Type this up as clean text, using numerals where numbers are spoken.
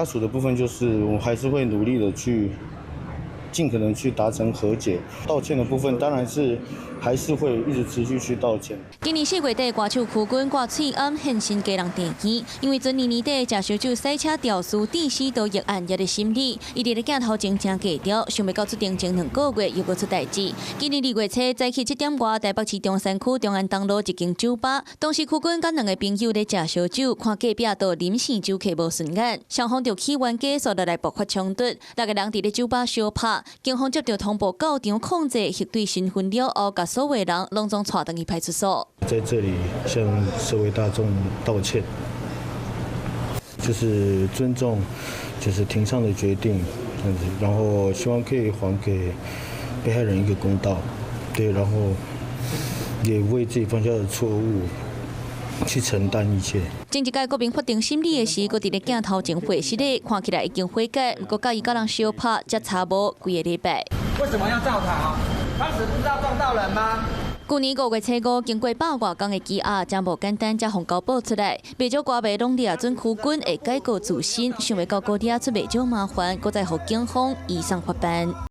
家屬的部分就是，我還是會努力的去盡可能去達成和解。道歉的部分當然是還是會一直持續去道歉。今年4月底，歌手許君掛喙罨現身基隆地院，因為前年年底食燒酒賽車肇事致死多一案也佇審理，伊佇咧鏡頭前誠低調，想袂到出庭前2個月又閣出代誌。今年2月初早起7點外，台北市中山區中安東路一間酒吧，當時許君佮兩个朋友咧食燒酒，看隔壁桌林姓酒客無順眼，雙方就起冤家，紲落來爆發衝突，六个人佇咧酒吧相拍，警方接到通報到場控制，核對身份了後，共所有人攏總帶轉去派出所。在這裡向社會大眾道歉，就是尊重，就是庭上的決定，這樣子，然後希望可以還給被害人一個公道，對，然後也為自己犯下的錯誤去承擔一切。前一擺國民法庭審理的時，閣佇咧鏡頭前會失禮，看起來已經悔改，毋過佮伊佮人相拍，才差無幾个禮拜。為什麼要肇逃？當時不知道撞到人嗎？去年5月初五，經過百外工的羈押，誠無簡單，才予交保出來。袂少歌迷攏掠準許君會改過自新，想袂到閣惹出袂少麻煩，閣再予警方移送法辦。